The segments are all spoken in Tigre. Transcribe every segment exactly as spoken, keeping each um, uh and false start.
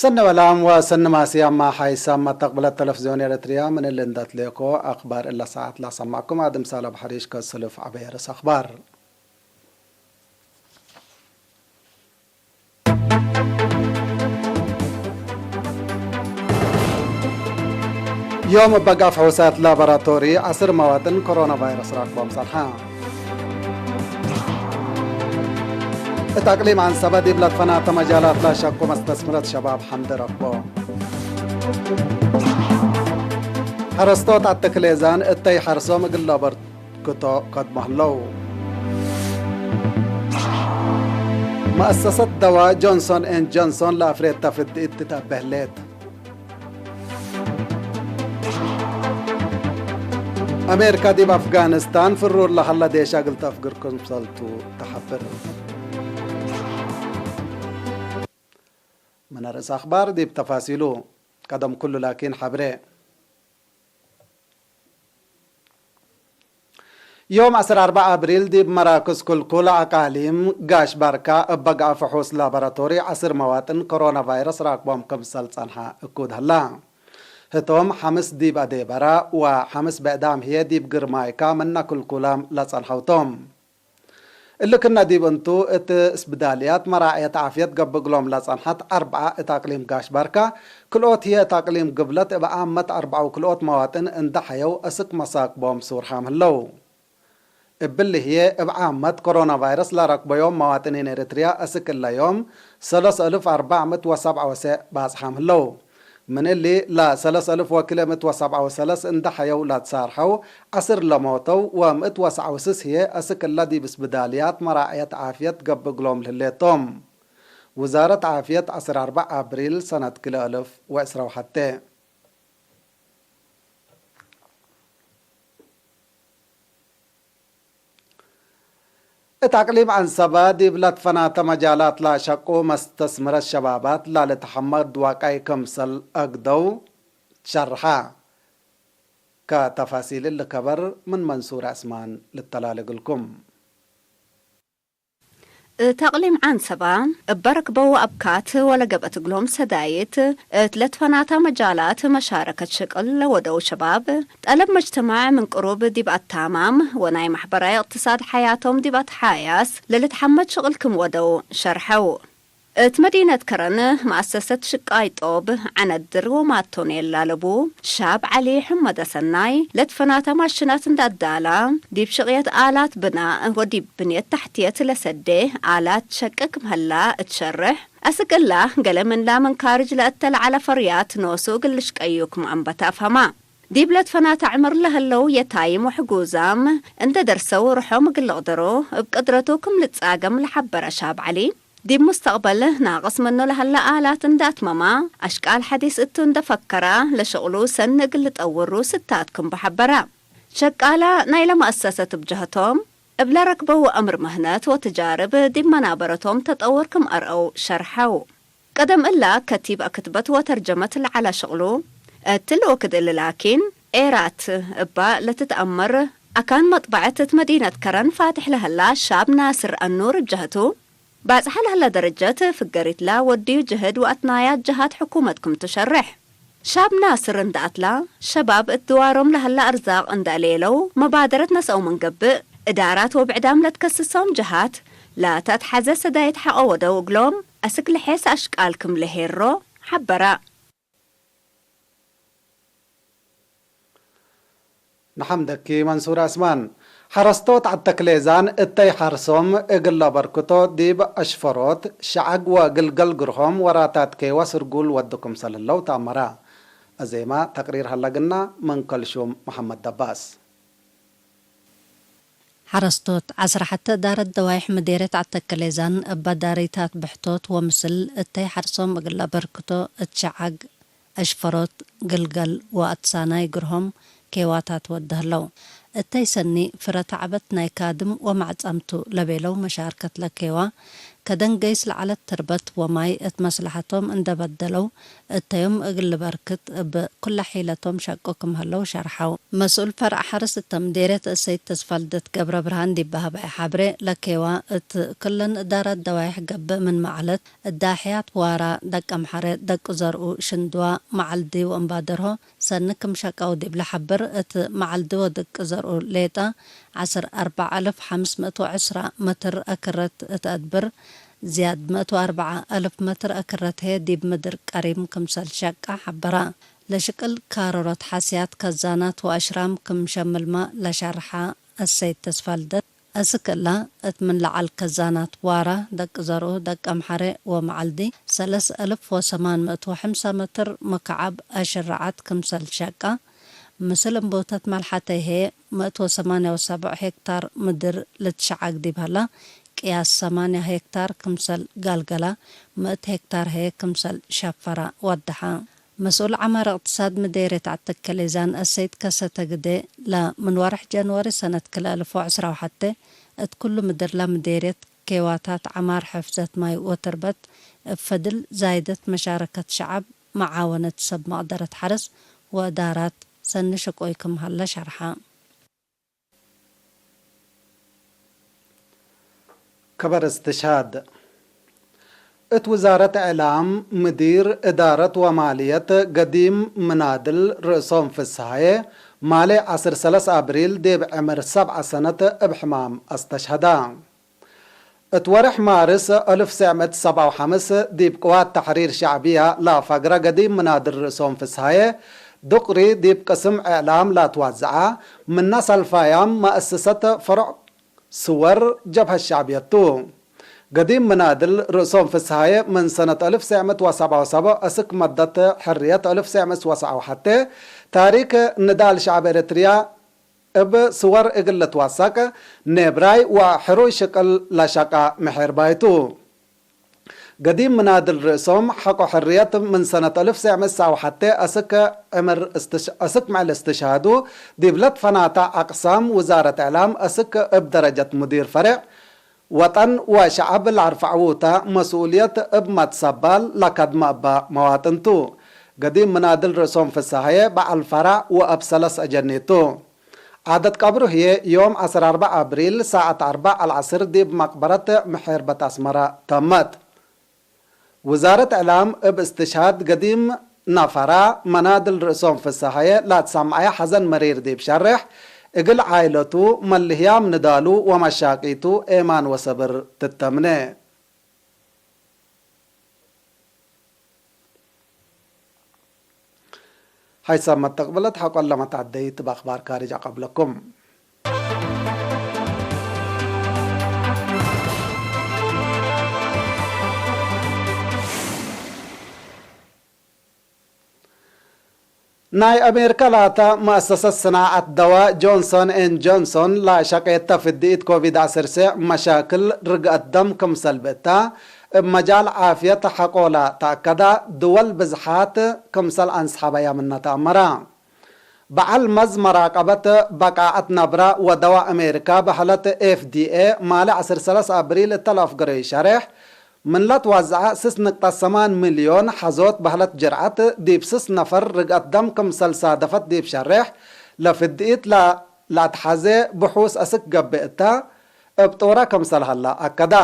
ሰኒ ወላም ወሰኒ ማስያማ ሓይሳም መተቅብለት ተለፍዝዮን ኤረትርያ፣ ምን እሊ እንደ ትሌኮ አክባር እለ ሰዓት ላሰማዕኩም አድም ሳለ ብሐሪሽ ከስልፍ ዐበየ ርእስ አክባር። ዮም እበ ጋፍ ሕውሳት ላቦራቶሪ ዐስር መዋጥን ኮሮና ቫይረስ ራክቦም ጸንሐ። እት አቅሊም ዐንሰበ ዲብ ለትፈናተ መጃላት ለሸቁ መስተስምረት ሸባብ ሐምድ ረክቦ። ሐረስቶት አተክሌዛን እተይ ሐርሶም እግል ለበር ክቶ ከድሞ ህለው። መአሰሰት ደዋ ጆንሶን ኤንድ ጆንሶን ለአፍሬት ተፍድ እት ትትአቤ ህሌት። አሜሪካ ዲብ አፍጋኒስታን ፍሩር ለሀለ ዴሻ እግል ተአፍግር ክምሰልቱ ተሐብር። ምን ርእስ አክባር ዲብ ተፋሲሉ። ቀደም ኩሉ ላኪን ሐብሬ። ዮም ዐስር አርበዕ አብሪል ዲብ መራክዝ ክልኩል አቃሊም ጋሽ ባርካ እበ ገአ ፍሑስ ላቦራቶሪ ዐስር መዋጥን ኮሮና ቫይረስ ራክቦም ክምሰል ጸንሐ እኩድ ሀላ። ህቶም ሐምስ ዲብ አዴበራ ወሐምስ ብዕዳም ህዬ ዲብ ግርማይካ ምነ ክልኩላም ለጸንሐው ቶም። እሊ ክነ ዲብ እንቱ፣ እት ስብዳልያት መራዕየት ዓፍየት ገብእ እግሎም ለጸንሐት አርበዐ እት አቅሊም ጋሽ ባርካ፣ ክልኦት ህዬ እት አቅሊም ግብለት እብ ዓመት አርበዐ ወክልኦት መዋጥን እንዴ ሐየው አስክ መሳክቦም ሱርሓም ህለው። እብሊ ህዬ እብ ዓመት ኮሮና ቫይረስ ለረክበዮም መዋጥኒን ኤረትርያ አስክ እለ ዮም ሰለስ አልፍ አርበዕ ምእት ወሰብዓ ወሰዕ ባጽሓም ህለው። ምን እሊ፣ ለሰለስ አልፍ ወክልኤ ምእት ወሰብዓ ወሰለስ እንዴ ሐየው ለትሳርሐው፣ ዐስር ለሞተው ወምእት ወሰዕ ወስስ ህዬ አስክ እለ ዲብ ስብዳልያት መራዕየት ዓፍየት ገብእ እግሎም ለህሌት ቶም። ውዛረት ዓፍየት ዐስር አርበዕ አብሪል ሰነት ክልኤ አልፍ ወዕስራ ወሐቴ። እት አቅሊም ዐንሰበ ዲብ ለትፈናተ መጃላት ለአሸቁ መስተስምረት ሸባባት ላልትሐመድ ዋቃይ ክምሰል አግደው ሸርሐ። ከተፋሲል እሊ ከበር ምን መንሱር ዐስማን ልተላሌ እግልኩም። እት አቅሊም ዐንሰበ እበ ረክበው አብካት ወለገብአት እግሎም ሰዳይት፣ እት ለትፈናተ መጃላት መሻረከት ሽቅል ለወደው ሸባብ፣ ጠለብ መጅተማዕ ምን ቅሩብ ዲብ አታማም ወናይ ማሕበራይ እቅትሳድ ሐያቶም ዲብ አትሓያስ ለልትሐመድ ሽቅል ክም ወደው ሸርሐው። እት መዲነት ከረን መአሰሰት ሽቃይ ጦብ ዐነድር ወማቶኔል ላለቡ ሻብ ዐሊ ሕመደ ሰናይ፣ ለትፈናተ ማሽናት እንደ አዳላ፣ ዲብ ሽቅየት አላት ብናእ ወዲብ ብንየት ተሕትየት ለሰዴ አላት ሸቅክ ምህላ እት ሸርሕ፣ አስክ እላ፣ ገሌ ምንላ ምን ካርጅ ለእተ ለዐለ ፈርያት ኖሱ እግል ልሽቀዩ ክም አንበተ አፍሀማ። ዲብ ለትፈናተ ዕምር ለህለው የታይም ወሕጉዛም እንደ ደርሰው ርሖም እግል ልቅደሮ እብ ቅድረቱ ክም ልጻገም ለሐበረ ሻብ ዐሊ፣ ዲብ ሙስተቅበል ናቅስ ምኑ ለሀለ አላት እንደ አትመማ፣ አሽቃል ሐዲስ እቱ እንደ ፈከራ፣ ለሽቅሉ ሰኒ እግል ልጠውሩ ስታት ክም በሐበረ። ሸቃላ ናይለ መአሰሰት እብ ጀህቶም፣ እብ ለረክበው አምር ምህነት ወትጃርብ ዲብ መናበረቶም ተጠውር ክም አርአው ሸርሐው። ቀደም እላ ከቲብ አክትበት ወተርጀመት ለዐለ ሽቅሉ፣ እትሊ ወክድ እሊ ላኪን፣ ኤራት እባ ለትትአመር አካን መጥበዐት እት መዲነት ከረን ፋትሕ ለህላ ሻብ ናስር አኑር እብ ጀህቱ፣ ባጽሐ ለህለ ደረጀት ፍገሪትላ ወድዩ ጅህድ ወአትናያት ጀሃት ሕኩመት ክምቱ ሸርሕ። ሻብ ናስር እንደ አትላ፣ ሸባብ እት ድዋሮም ለህለ አርዛቅ እንደ ሌለው መባደረት ነስአው ምን ገብእ፣ እዳራት ወብዕዳም ለትከስሶም ጀሃት ለተአትሐዘ ሰዳይት ሐቆ ወደው እግሎም፣ አስክ ለሔስ አሽቃል ክም ለሄሮ ሐበረ። ነሐምደኪ መንሱር ዐስማን። ሐረስቶት ዐድ ተክሌዛን እተይ ሐርሶም እግል ለበርክቶ ዲብ አሽፈሮት፣ ሸዐግ ወግልገል ግርሆም ወራታት ኬወ ስርጉል ወዱ ክምሰል ህለው ተአመረ። አዜመ ተቅሪር ሀለ ግና ምን ከልሹም መሐመድ ደባስ። ሐረስቶት ዐስር ሐተ እዳረት ደዋይሕ ምዴርየት ዐድ ተክሌዛን እበ ዳሪታት ብሕቶት ወምስል እተይ ሐርሶም እግል ለበርክቶ እት ሸዐግ፣ አሽፈሮት፣ ግልገል ወአትሳናይ ግርሆም ኬዋታት ወደ ህለው። እተይ ሰኒ ፍረ ተዕበት ናይ ካድም ወማዕጻምቱ ለቤለው መሻርከት ለኬዋ፣ ከደንገይስ ለዐለት ትርበት ወማይ እት መስለሐቶም እንደ በደለው፣ እተዮም እግል ልበርክት እብ ኩለ ሒለቶም ሸቁ ክም ህለው ሸርሐው። መስኡል ፈርዕ ሐርስ እተ ምዴርየት እሰይድ ተስፋልደት ገብረብርሃን ዲብ በሀበዐ ሐብሬ፣ ለኬዋ እት ክለን እዳራት ደዋይሕ ገብእ ምንመ ዐለት፣ እዳሕያት ዋራ፣ ደቀምሐሬ፣ ደቅ ዘርኡ፣ ሽንድዋ፣ መዐልዲ ወእምባደርሆ ሰኒ ክም ሸቀው ዲብ ለሐብር፣ እት መዐልዲ ወደቅ ዘርኡ ሌጠ ዐስር አርበዕ አልፍ ሐምስ ምእት ወዕስራ መትር አክረት እት አድብር፣ ዝያድ ምእት ወአርበዕ አልፍ መትር አክረት ህዬ ዲብ ምድር ቀሪም ክምሰል ሸቀ ሐበረ። ለሽቅል ካሮሮት ሐስያት፣ ከዛናት ወአሽራም ክም ሸምልመ ለሸርሐ አሰይድ ተስፋልደት፣ አስክ እለ እት ምን ለዐል ከዛናት ዋራ፣ ደቅ ዘርኡ፣ ደቅ አምሐሬ ወመዐልዲ ሰለስ አልፍ ወሰማን ምእት ወሐምሳ መትር ሙከዐብ አሽረዓት ክምሰል ሸቀ፣ ምስል እምቦተት መልሐተይ ህዬ ምእት ወሰማንያ ወሰብዕ ሄክታር ምድር ልትሸዐግ ዲብ ሀላ፣ ቅያስ ሰማንያ ሄክታር ክምሰል ጋልገላ፣ ምእት ሄክታር ህዬ ክምሰል ሸፈራ ወደሐ። መስኡል ዐማር እቅትሳድ ምዴርየት ዐድ ተከሌዛን አሰይድ ከሰተ ግዴ፣ ለምን ወርሕ ጀንዋሪ ሰነት ክልኤ አልፍ ወዕስራ ወሐቴ፣ እት ኩሉ ምድር ለምዴርየት ኬዋታት ዐማር ሕፍዘት ማይ ወትርበት፣ እብ ፈድል ዛይደት መሻረከት ሸዐብ፣ መዓወነት ሰብ መቅደረት ሐርስ ወእዳራት ሰኒ ሽቁይ ክም ሀለ ሸርሐ። ከበር እስትሽሃድ። እት ውዛረት እዕላም፣ ምዲር እዳረት ወማልየት ገዲም ምናድል ርእሶም ፍስሃየ፣ ማሌ ዐስር ሰለስ አብሪል ዲብ ዕምር ሰብዐ ሰነት እብ ሕማም አስተሽሀዳ። እት ወርሕ ማርስ አልፍ ሰዕ ምእት ሰብዓ ወሐምስ ዲብ ቅዋት ተሕሪር ሸዕብያ ለፈግረ ገዲም ምናድል ርእሶም ፍስሃየ፣ ዱቅሪ ዲብ ቅስም እዕላም ላትዋዘዐ፣ ምነ ሰልፋያም መአስሰት ፈሩዕ ስወር ጀብሀት ሸዕብየት ቱ። ገዲም ምናድል ርእሶም ፍስሃየ ምን ሰነት አልፍ ሰዕ ምእት ወሰብዓ ወሰብዕ እስክ መደት ሕርየት አልፍ ሰዕ ምእት ወሰብዓ ወሐቴ፣ ታሪክ ንዳል ሸዕብ ኤረትርያ እብ ስወር እግል ልትወሰቅ፣ ኔብራይ ወሕሩይ ሽቅል ለሸቀ ምሔርባይ ቱ። ገዲም ምናድል ርእሶም ሐቆ ሕርየት ምን ሰነት አልፍ ሰዕ ምእት ሰብዓ ወሐቴ አስክ ዕምር እስትሽ-፣ አስክ ምዕል እስትሽሃዱ ዲብ ለትፈናተ አቅሳም ውዛረት እዕላም አስክ እብ ደረጀት ሙዲር ፈሬዕ ወጠን ወሸዐብ ለአርፈዕዉ ተ መስኡልየት እብ መትሰባል ለከድመ እበ መዋጥን ቱ። ገዲም ምናድል ርእሶም ፍስሃየ በዐል ፈራዕ ወእብ ሰለስ አጀኒት ቱ። ዓደት ቀብሩ ህዬ ዮም ዐስር አርበዕ አብሪል ሳዐት አርበዕ አልዐስር ዲብ መቅበረት ምሔርበት አስመረ ተመት። ውዛረት እዕላም እብ እስትሽሃድ ገዲም ነፈራ መናድል ርእሶም ፍስሃየ ላትሰምዐየ ሐዘን መሪር ዲብ ሸሬሕ፣ እግል ዓይለቱ፣ መልህያም ንዳሉ ወመሻቂቱ ኤማን ወሰብር ትተምኔ። ሀይሰ መተቅብለት ሐቆለ መትዐደይት በአክባር ካርጅ አቀብለኩም። ናይ አሜሪካ ላተ መአሰሰት ስናዐት ደዋ ጆንሶን ኤንድ ጆንሶን ለሸቄተ ፍድኢት ኮቪድ ዐስር ሴዕ መሻክል ርግአት ደም ክምሰል ብእታ፣ እብ መጃል ዓፍየት ሐቆላ ተአከዳ፣ ድወል ብዝሓት ክምሰል አንስሐበያ ምነ ተአመራ። በዐል መዝ መራቀበት በቃዐት ነብረ ወደዋ አሜሪካ በህለት ኤፍ ዲ ኤ፣ ማሌ ዐስር ሰለስ አብሪል እተ ለአፍገረዩ ሸሬሕ፣ ምን ለትወዘዐ ስስ ንቅጠት ሰማን ሚልዮን ሐዞት በህለት ጅርዐት፣ ዲብ ስስ ነፈር ርግአት ደም ክምሰል ሳደፈት ዲብ ሸሬሕ፣ ለፍድኢት ለ-፣ ለአትሐዜ ብሑስ አስክ ገብእ እተ፣ እብ ጦረ ክምሰል ሀላ አከዳ።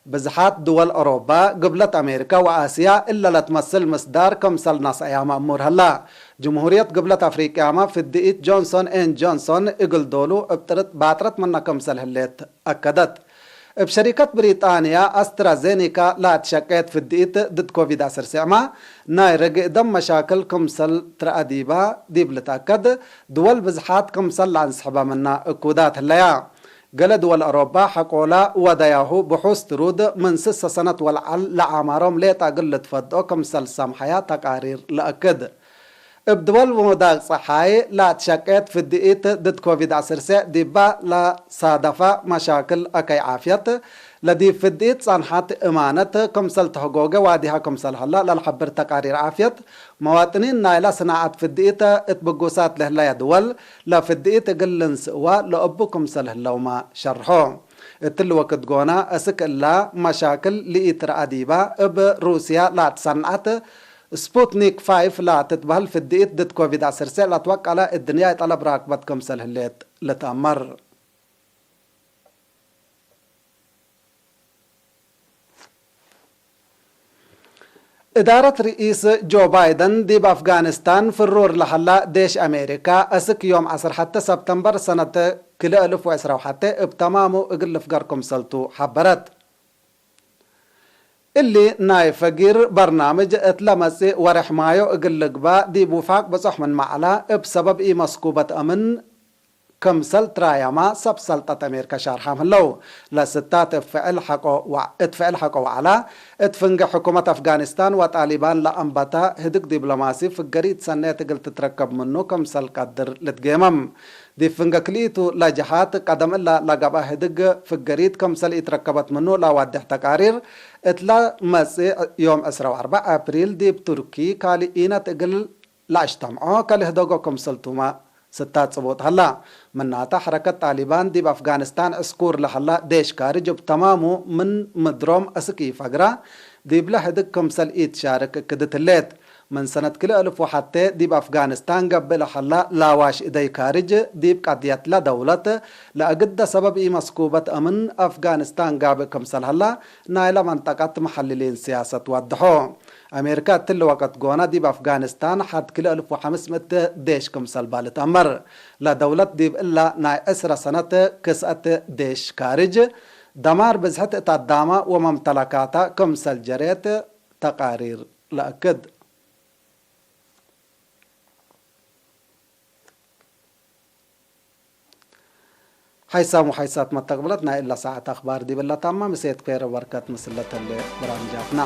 ብዝሓት ድወል ኦሮባ፣ ግብለት አሜሪካ ወአስያ እለ ለትመስል ምስዳር ክምሰል ነስአያ መእሙር ሀላ። ጅምሁርየት ግብለት አፍሪቅያመ ፍድኢት ጆንሶን ኤንድ ጆንሶን እግል ዶሉ እብ ጥርጥ ባጥረት ምነ ክምሰል ህሌት አከደት። እብ ሸሪከት ብሪጣንያ አስትራዜኒካ ለአትሸቄት ፍድኢት ድድ ኮቪድ ዐስር ሴዕመ ናይ ረግእ ደም መሻክል ክምሰል ትረአ ዲባ ዲብ ልትአከድ፣ ድወል ብዝሓት ክምሰል ለአንስሕበ ምነ እኩዳት ህለያ። ገሌ ድወል አውሮፓ ሐቆላ ወደያሁ ብሑስ ትሩድ ምን ስሰ ሰነት ወለዐል ለአማሮም ሌጠ እግል ልትፈድኦ ክምሰል ሰምሐያ ተቃሪር ለአክድ። እብ ድወል ወመዳግ ጸሓይ ለአትሸቄት ፍድኢት ድድ ኮቪድ ዐስር ዲባ ለሳደፈ መሻክል አከይ ዓፍየት፣ ለዲብ ፍድኢት ጸንሐት እማነት ክምሰል ተህጎገ ዋዲሃ ክምሰል ሀላ ለልሐብር ተቃሪር ዓፍየት፣ መዋጥኒን ናይላ ስናዐት ፍድኢት እት ብጉሳት ለህለያ ድወል፣ ለፍድኢት እግል ልንስእዋ ለእቡ ክምሰል ህለውመ ሸርሖ። እትሊ ወክድ ጎና፣ እስክ እላ መሻክል ለኢትረአ ዲባ፣ እብ ሩስያ ላትሰንዐት ስፑትኒክ ፋይፍ ላትትበህል ፍድኢት ድድ ኮቪድ ዐሰርተ ለትወቀለ እድንያይ ጠለብ ራክበት ክምሰል ህሌት ልትአመር። እዳረት ርኢስ ጆ ባይደን ዲብ አፍጋኒስታን ፍሩር ለሀላ ዴሽ አሜሪካ፣ እስክ ዮም ዐስር ሐቴ ሰብተምበር ሰነት ክልኤ እልፍ ወዕስራ ወሐቴ እብ ተማሙ እግል ልፍገር ክምሰልቱ ሐበረት። እሊ ናይ ፈጊር በርናምጅ እት ለመጽእ ወሬሕ ማዮ እግል ልግባእ ዲብ ውፋቅ ብጾሕ ምን መዓላ፣ እብ ሰበብ ኢመስኩበት አምን ክምሰል ትራያማ ሰብ ሰልጠት አሜሪካ ሻርሓም ህለው። ለስታት እብ ፍዕል ሐቆ ወ-፣ እት ፍዕል ሐቆ ወዐላ፣ እት ፍንጌ ሕኩመት አፍጋኒስታን ወጣሊባን ለአንበተ ህድግ ዲብሎማሲ ፍገሪት ሰኔት እግል ትትረከብ ምኑ ክምሰል ቀድር ልትጌመም። ዲብ ፍንጌ ክልኢቱ ለጀሃት ቀደም እለ ለገብአ ህድግ ፍገሪት ክምሰል ኢትረከበት ምኑ ለአዋድሕ ተቃሪር፣ እት ለመጽእ ዮም ዕስራ ወአርበዕ አፕሪል ዲብ ቱርኪ ካልኢነት እግል ለአጅተምዖ ከልህደጎ ክምሰልቱመ ስታት ጽቡጥ ሀላ። ምናተ፣ ሐረከት ጣሊባን ዲብ አፍጋኒስታን ዕስኩር ለሀላ ዴሽ ካርጅ እብ ተማሙ ምን ምድሮም እስክ ኢፈግራ፣ ዲብለ ህድግ ክምሰል ኢትሻርክ እክድት ህሌት። ምን ሰነት ክልኤ እልፍ ወሐቴ ዲብ አፍጋኒስታን ገብእ ለሀላ ላዋሽ እደይ ካርጅ፣ ዲብ ቀድየትለ ደውለት ለአግደ ሰበብ ኢመስኩበት አምን አፍጋኒስታን ጋብእ ክምሰል ሀላ፣ ናይለ መንጠቀት መሐልሊን ስያሰት ወድሖ። አሜሪካ እትሊ ወቅት ጎነ ዲብ አፍጋኒስታን ሐድ ክልኤ እልፍ ወሐምስ ምእት ዴሽ ክምሰል በ ልትአመር። ለደውለት ዲብ እለ ናይ ዕስረ ሰነት ክስአት ዴሽ ካርጅ፣ ደማር ብዝሕት እት አዳማ ወመምተለካታ ክምሰል ጀሬት ተቃሪር ለአክድ። ሐይሳም ወሐይሳት መተቅብለት ናይ እለ ሳዐት አክባር ዲብ እለ ታማም እሴት ኬረ በርከት ምስለ ተሌ በራምጃትና።